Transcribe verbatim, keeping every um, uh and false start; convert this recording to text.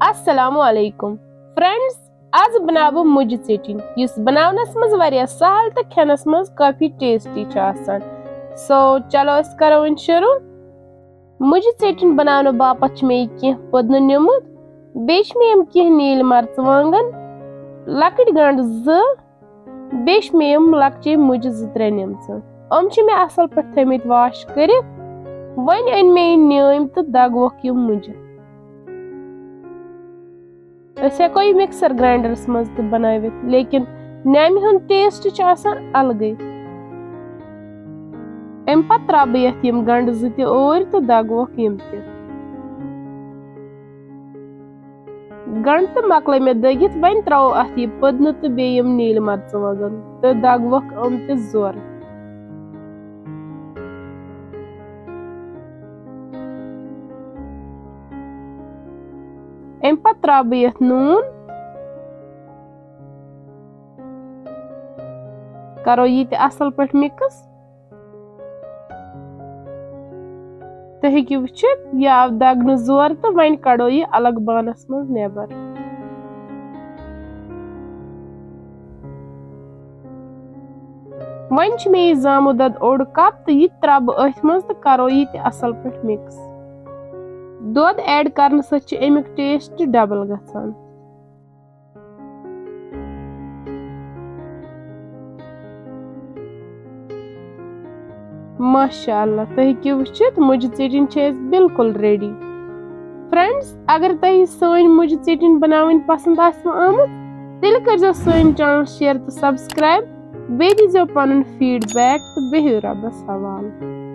السلام علیکم فرینڈز، آز بناوٕ بہٕ مُجہِ ژیٚٹِنۍ، یُس بناونس منٛز واریاہ سہل تہٕ کھٮ۪نس منٛز کافی ٹیسٹی چھُ آسان۔ سو چلو أسۍ کرو وۄنۍ شروع۔ مُجہِ ژیٚٹِنۍ بناونہٕ باپتھ چھُ مےٚ یہِ کینٛہہ پٔدنہٕ نیومُت، بیٚیہِ چھِ مےٚ یِم کینٛہہ نیٖلۍ مرژٕوانٛگن، لۄکٕٹۍ گنٛڈٕ زٕ، بیٚیہِ چھِ مےٚ یِم لۄکچہِ مُجہِ زٕ ترٛےٚ نِمژٕ۔ یِم چھِ مےٚ اصل پٲٹھۍ تھٲومٕتۍ واش کٔرِتھ۔ وۄنۍ أنۍ مےٚ یہِ نیٲمۍ تہٕ دگ ووکھ یِم مُجہِ۔ أسۍ ہٮ۪کو یہِ مِکسر گراینڈرس منٛز تہِ بنٲوِتھ، لیکن نیامہِ ہُنٛد ٹیسٹ چھُ آسان الگٕے۔ اَمہِ پتہٕ ترٛاوٕ بہٕ یَتھ یِم گنٛڈٕ زٕ تہِ اوٗرۍ تہٕ دگ ووکھ یِم تہِ۔ گنٛڈٕ تہٕ مۄکلٲے مےٚ دٔگِتھ، وۄنۍ ترٛاوو اَتھ یہِ پٔدنہٕ تہٕ بیٚیہِ یِم نیٖلۍ مرژٕوانٛگن تہٕ دگ ووکھ یِم تہِ زورٕ۔ اَمہِ پتہٕ ترٛاوٕ بہٕ یَتھ نوٗن، کرو یہِ تہِ اَصٕل پٲٹھۍ مِکٕس۔ تُہۍ ہیٚکِو وٕچھِتھ، یہِ آو دَگنہٕ زورٕ تہٕ وۄنۍ کَڑو یہِ الگ بانَس منٛز نٮ۪بر۔ وۄنۍ چھُ مےٚ یہِ زامُت دۄد اوٚڑ کپ تہٕ یہِ تہِ ترٛاوٕ بہٕ أتھۍ منٛز تہٕ کَرو یہِ تہِ اَصٕل پٲٹھۍ مِکٕس۔ دۄد ایڈ کرنہٕ سۭتۍ چھُ اَمیُک ٹیسٹ ڈبل گژھان۔ ماشاء اللہ، تُہۍ ہیٚکِو وٕچھِتھ، مُجہِ ژیٚٹِنۍ چھِ اَسہِ بالکل ریڈی۔ فرینڈز، اگر تۄہہِ سٲنۍ مُجہِ ژیٚٹِنۍ بناوٕنۍ پسند آسِوٕ آمٕژ، تیٚلہِ کٔرزیو سٲنۍ چینل شیئر تہٕ سبسکرائب۔ بیٚیہِ دیٖزیو پنُن فیڈ بیک تہٕ بِہِو رۄبس حوالہٕ۔